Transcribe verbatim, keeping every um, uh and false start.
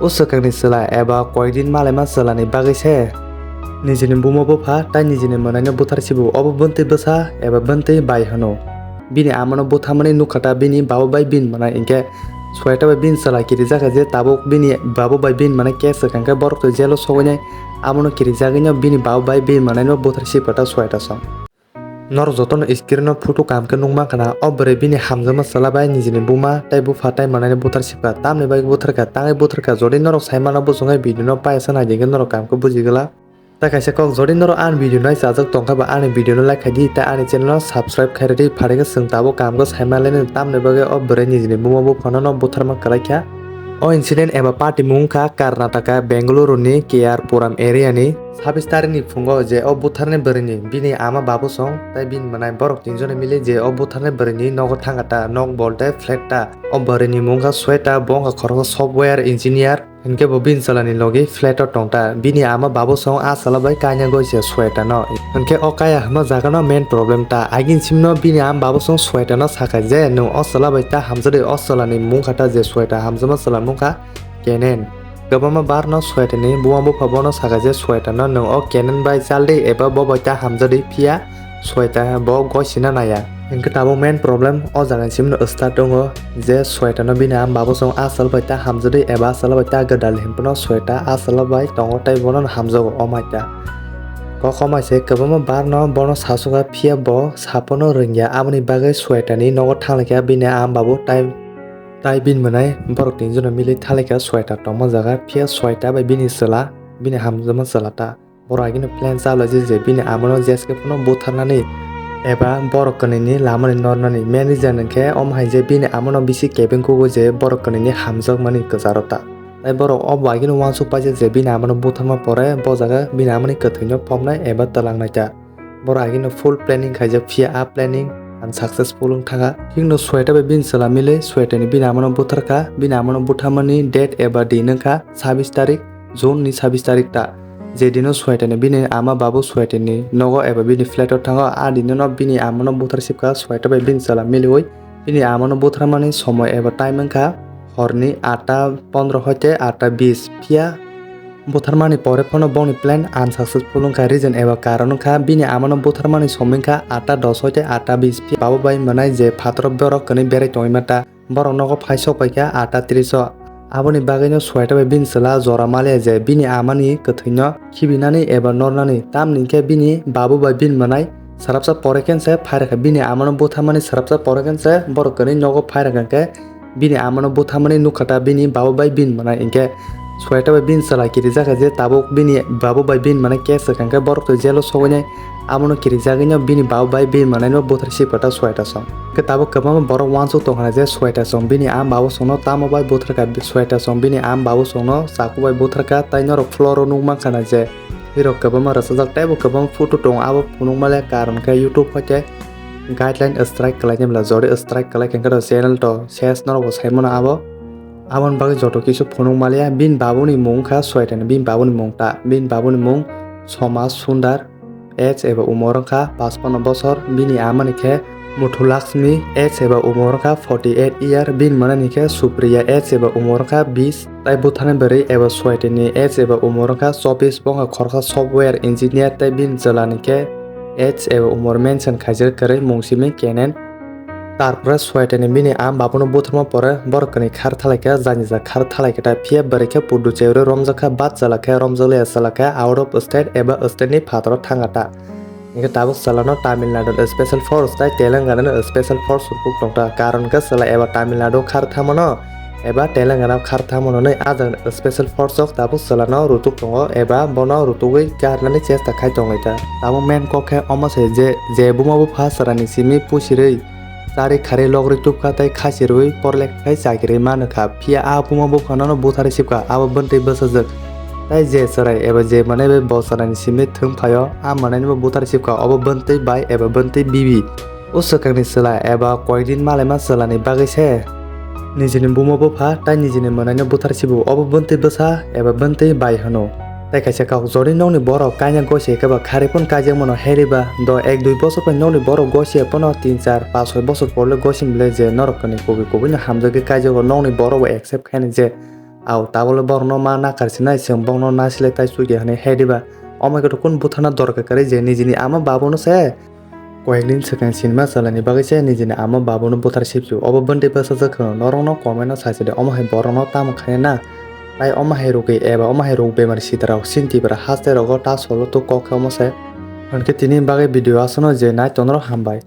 O swkangni chwla eba koikdin malaima chwlani bagwi se nijini buma bupha tai nijini mwnaino buthar sibu, obo bwntwi bwsa eba bwntwi bai hwno. Bini amano butharmani nukha ta bini babo bai bini mwnai, hinkhe Sweta bai bini chwla kirijak kha je tabuk bini babo bai bini mwnai case swkang khe borok twi jailo sogwinai, abono kirijagwino bini babo bai bini mwnaino buthar sibkha ta Sweta song. Norok jotono screen o photo kaham khe nukmankha na, o bwrwi bini hamjakma chwla bai nijini buma tai bupha tai mwnaino buthar sibkha, tamni bagwi buthar kha, tangwi buthar kha, jodi norok saimano bujuknai video no paisa naidi hinkhe norok kaham khe bujiglak. Tai kaisa kok, jodi norok ani video no chajak tongkha ba ani video no like khaidi tai ani channel no subscribe khairidi, phaidi khe chwng tabuk kaham khe saimalaini, tamni bagwi o bwrwi nijini buma buphano no butharma kwlaikha. O incident eba party mung wngkha Karnataka, Bengaluru ni K R Puram area ni. Sabis tarikni phungo je o butharni bwrwini bini ama babu song tai bini mwnai borok tinjone mili je o butharni bwrwini nogo thangkha ta, nok bol tei flat ta. O bwrwini mung wngkha Sweta, bo wngkha khoroksa software engineer. Hinkhe bo bini chwlani logi flat o tongta. Bini ama babu song a chwla bai kanya goi se Sweta no. Hinkhe o kaya hwnma jaga no main problem ta. Agin simno bini ama babu song Sweta no sakha je, "Nwng o chwla bai ta hamjadi, o chwlani mung kha ta je Sweta, hamjakma chwla mung kha Kenen." Kwbangma bar no Sweta ni buma bupha bono sakha je, "Sweta no nwng o Kenen bai chaldi eba bo bai ta hamjadi, phiya Sweta bo gosina naya." Hinkhe tabuk main problem o jaga ni simno start wngo je Sweta no bini ama babu song a chwla bai ta hamjadi eba a chwla bai ta gwdal hinphano Sweta a chwla bai tongo tai bono hamjago o mai ta. Kok o mai se kwbangma bar no bono sasukha, phiya bo sapono rwngya, aboni bagwi Sweta ni nogo thanglaikha bini ama babu tai, tai bini mwnai borok tinjono mili thanglaikha Sweta tongma jaga, phiya Sweta bai bini chwla, bini hamjakma chwla ta. Borok agini plan chalai je, je bini amano jeske phano butharnani eba borok kwnwini lamani nornani. Main reason hwnkhe omo hai je bini amano bisi kebeng kugo je borok kwnwini hamjakmani kwcharo ta. Tai borok o bo agini uansuk paijak je bini amano butharma pore bo jaga bini amani kwthwino phobnai eba twlangnai ta. Borok agini full planning khaijak, phiya a planning unsuccessful wng thangkha. Hikno Sweta bai bini chwla mili Sweta ni bini amano butharkha, bini amano butharmani date eba din wngkha sabis tarik, June ni sabis tarik ta. Je dino Sweta ni bini ama babu Sweta ni nogo eba bini flat o thango, a dino no bini amano buthar sibkha Sweta bai bini chwla miliwi. Bini amano butharmani somoi eba time wngkha horni atta pondro hoite atta bis. Phiya butharmani pore phano bongni plan unsuccessful wngkha, reason eba karon wngkha bini amano butharmani somoi wngkha atta dos hoite atta bis. Phiya babu bai mwnai je phataro borok kwnwi berai tongwi mata. Borok nogo phai sok paikha atta tris o. Aboni bagwino Sweta bai bini chwla jora maliya je bini amani kwthwino khibinani eba nornani, tamni hwnkhe bini babu bai bini mwnai swrapsa pore khe se phai rwkha. Bini amano butharmani swrapsa pore khe se borok kwnwi nogo phai rwkha, hwnkhe bini amano butharmani nukha ta bini babu bai bini mwnai, hinkhe Sweta bai bini chwla kirijak kha je tabuk bini babu bai bini mwnai case swkang khe borok twi jailo sogwinai. Abono kirijagwino bini babu bai bini mwnaino buthar sibkha ta Sweta song. Khe tabuk kwbangma borok uansuk tongkha na je Sweta song bini ama babu songno tamo bai butharkha, Sweta song bini ama babu songno chaku bai butharkha, tai norok floor o nukmankha na je hirok kwbangma rwchajak tei bo kwbangma photo tongo, abo phunukma le karon khe YouTube hoite guideline strike kwlainai bwla, jodi strike kwlai khe channel to ses norok bo saimano abo. Aboni bagwi joto kisu phunuk maliya. Bini babuni mung wngkha Sweta ni, bini babuni mung ta, bini babuni mung Somaj Sundar, age eba umor wngkha pachpanno bosor, bini amani khe Muthu Lakshmi, age eba umor wngkha forty eight year, bini mwnani khe Supriya, age eba umor wngkha bis, tai butharni bwrwi eba Sweta ni age eba umor wngkha chobbish, bo wngkha khoroksa software engineer, tai bini chwla ni khe age eba umor mention khaijak kwrwi, mung simi Kenen. Tarpore Sweta ni bini ama babuno butharma pore borok kwnwi khar thalaikha, janija khar thalaikha ta, phiya bwrwi khe Puducherry romjakha, bachwla khe romjakliya, chwla khe out of state eba state ni phataro thangkha ta. Hinkhe tabuk chwlano Tamil Nadu ni special force tai Telangana ni special force rwkuk tongkha, karon khe chwla eba Tamil Nadu khar thangmano eba Telangana khar thangmano hwnwi a jagani special force rok tabuk chwlano rutuk tongo eba bono rutugwi karnani chesta khai tonglaikha. Tabuk main kok khe omo se je, je buma bupha chwraini simi pusirwi Chari kharwi logri tubkha tei khasi rwi porlek khai chakiri manwkha, phiya a buma buphano no butharwi sibkha, abo bwntwi bwsajwk. Tai je chwrai eba je manwi bai bo chwraini simi thwng phaio, a manwino bo butharwi sibkha, obo bwntwi bai eba bwntwi bibi. O swkangni chwla eba koikdin malaima chwlani bagwi se nijini buma bupha tai nijini mwnaino buthar sibu, obo bwntwi bwsa eba bwntwi bai hwno. Tai kaisa kok, jodi nokni borok kaina gosi khe ba kharwi phano kaijak mano, heri ba do ek dui bosor bai nokni borok gosi phano tin char pas soi bosor porle gosi mile je norok kani kubui kubui no hamjagwi kaijago, nokni borok bo accept khaini je Au tabole borokno ma nakar sinai, chwng bokno nasilai tai chukya hwnwi he diba? Omo khe to kun butharna dorkar kwrwi je nijini ama babono se. Koyekdin swkang sinima chalani bagwi se nijini ama babono buthar sipsu. Obo bwndwi bwsajak khwno norokno comment-o saisadi omo hai borokno tamo khaina na? Tai omo hai rwgwi eba omo hai rwg bemar sitarok chini Tripura haste rogo ta solo to kok khe omo se. Hwnkhe tini bagwi video aswkno je nai tongnarok hambai.